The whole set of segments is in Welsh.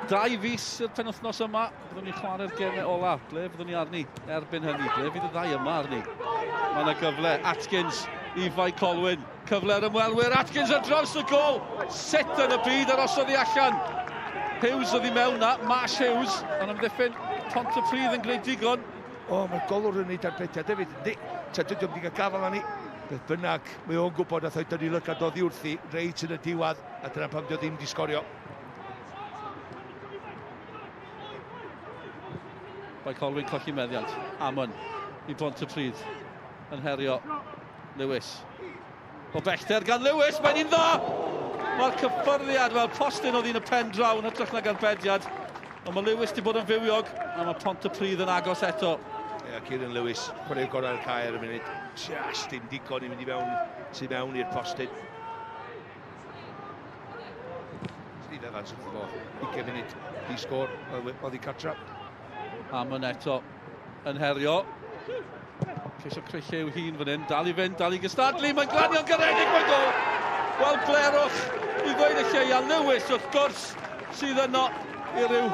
2 fis i'r penwythnos yma, byddwn ni'n chwarae'r gemau ola. Ble fyddwn ni arni erbyn hynny? Ble fydd y ddau yma arni? Mae yna gyfle, Atkins i Fae Colwyn. Cyfle ar ymwelwyr, Atkins ar draws y gol! Sut yn y byd arosodd hi allan? Hughes oedd i mewn na, Marsh Hughes, ond amddiffyn Pontypridd yn gwneud digon. O, mae'r golwr yn neud arbediad hefyd, yndi? Ta dydy o'm 'di cael gafael arni. Beth bynnag, mae o'n gwybod nath o'i dynnu lygad oddi wrthi reit yn y diwedd, a dyna pam dio ddim 'di sgorio. Bae Colwyn colli meddiant. Amon i Bontypridd yn herio Lewis. O bellter gan Lewis, mae'n un dda! Mae'r cyffyrddiad, wel, postyn oedd un y pen draw yn hytrach nag arbediad. Ond mae Lewis wedi bod yn fywiog, a mae Pontypridd yn agos eto. Ie, yeah, Kieran Lewis, chwaraewr gorau'r cae ar y munud. Just dim digon i mynd i fewn, tu mewn i'r postyn. Steve Evans wrth y bodd, 20 munud di sgôr, oedd i cartra. Amon eto yn herio. Ceisio creu lle i'w hun fan hyn. Dal i fynd, dal i gystadlu. Mae'n glanio'n garedig, mae'n gol! Wel, blerwch i ddweud y lleia. Lewis, wrth gwrs, sydd yno i ryw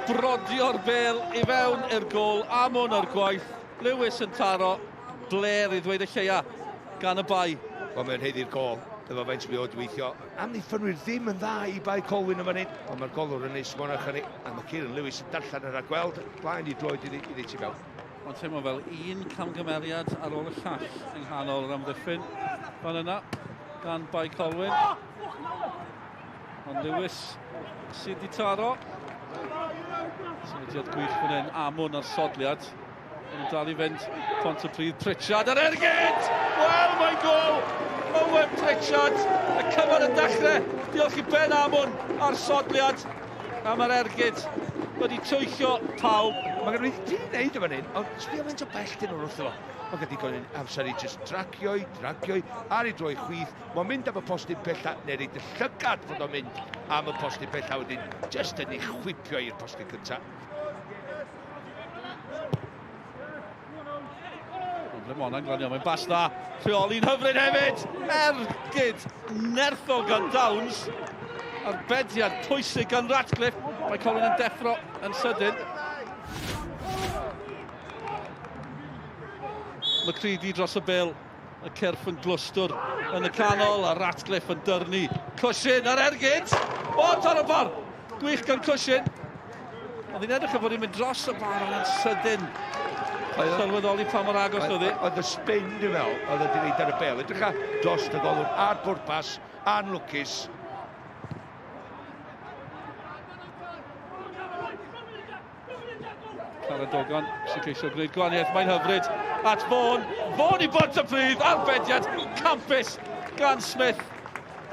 brodio'r bel i fewn i'r gol. Amon o'r gwaith. Lewis yn taro. Blair i ddweud y lleia gan y bai. Wel, mae'n haeddu'r gol. Efo faint mae o wedi weithio. Amddiffynwyr ddim yn dda i Bae Colwyn yn fan hyn, ond mae'r golwr yn neud smonach hynny, a mae Kieran Lewis yn darllen yr rhagweld blaen i droed iddi, iddi tu fewn. Mae'n teimlo fel un camgymeriad ar ôl y llall yng nghanol yr amddiffyn fan yna gan Bae Colwyn. Ond Lewis sydd wedi taro. Symudiad gwych fan hyn, Amon ar sodliad. Maen nhw'n dal i fynd. Pontypridd, Pritchard ar ergyd! Wel, mae'n gol! Owen Pritchard, y cyfan yn dechrau. Diolch i Ben Amon ar sodliad. A mae'r ergyd wedi twyllo pawb. Mae gen i wedi wneud o fan hyn, ond sbio faint o bell dyn nhw'n wrtho fo. Mae gen digon amser i just dragio i, dragio i, ar ei droi chwith. Mae'n mynd am y postyn pella, neu reid y llygad fod o'n mynd am y postyn pella wedyn, just yn ei chwipio i'r postyn cyntaf. Ble mae hwnna'n glanio, mae'n bas dda. Rheoli'n hyfryd hefyd. Ergyd nerthol gan Downs. Arbediad pwysig gan Ratcliffe. Mae Colin yn deffro yn sydyn. McCready dros y bel. Y cyrff yn glwstwr yn y canol a Ratcliffe yn dyrnu. Cwshin ar ergyd! O, tor y bar! Gwych gan Cwshin. Oedd hi'n edrych o fod hi'n mynd dros y bar ond yn sydyn. Sylweddoli pa mor agos oedd hi. Oedd y spin, dwi'n meddwl, oedd wedi wneud ar y bel. Edrych ar dros y golwr a'r pwrpas, anlwcus. Caradogan sy'n ceisio gwneud gwahaniaeth, mae'n hyfryd at Vaughan. Vaughan i Bontypridd, arbediad campus gan Smith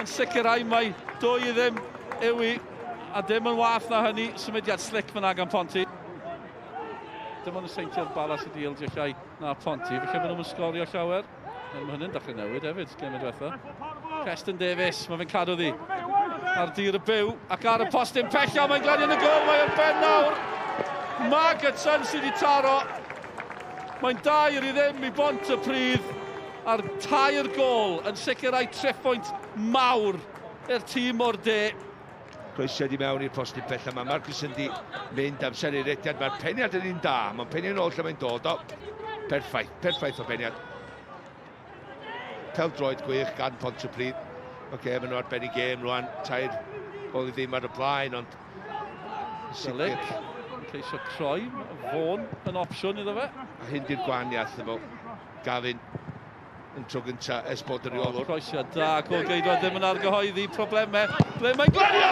yn sicrhau mai 2-0 yw i, a dim yn wath na hynny, symudiad slick fyna gan Ponty. Dim ond y Seintiau'r Bala sydd wedi ildio llai na Ponty, felly maen nhw'n sgorio llawer. Ond mae hynny'n dechrau newid hefyd, gem y diwetha. Preston Davies, mae fe'n cadw ddi. Ar dir y byw, ac ar y postyn pella, mae'n glanio yn y gol, mae o'r ben nawr. Margetson sydd wedi taro. Mae'n 2-0 i Bont y Pridd, a'r tair gol yn sicrhau triphwynt mawr i'r tîm o'r de. Croesiad i mewn i'r postyn pella. Mae Marcus yn di mynd amser i'r rediad. Mae'r peniad yn un da. Mae'n penio yn ôl lle mae'n dod o. Perffaith, perffaith o beniad. Peldroed gwych gan Pontypridd. Oce, okay, maen nhw ar ben i gêm rwan. 3 gol i ddim ar y blaen, ond... Silic yn ceisio croi, Vaughan yn opsiwn iddo fe. A hyn di'r gwahaniaeth efo Gavin yn tro gynta ers bod yn rheolwr. Croesiad da, gol geidwad ddim yn argyhoeddi, problemau, ble mae'n glanio!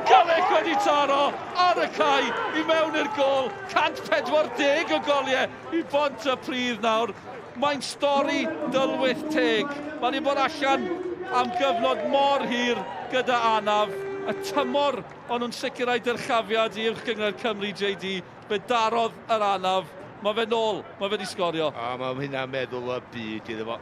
Gullick wedi taro ar y cae i mewn i'r gol, 140 o goliau i Bontypridd nawr. Mae'n stori dylwyth teg. Mae wedi bod allan am gyfnod mor hir gyda anaf. Y tymor o'n nhw'n sicrhau dyrchafiad i Uwch Gynghrair Cymru JD, fe darodd yr anaf. Mae fe nôl, mae fe wedi sgorio. A mae hynna'n meddwl y byd iddo fo.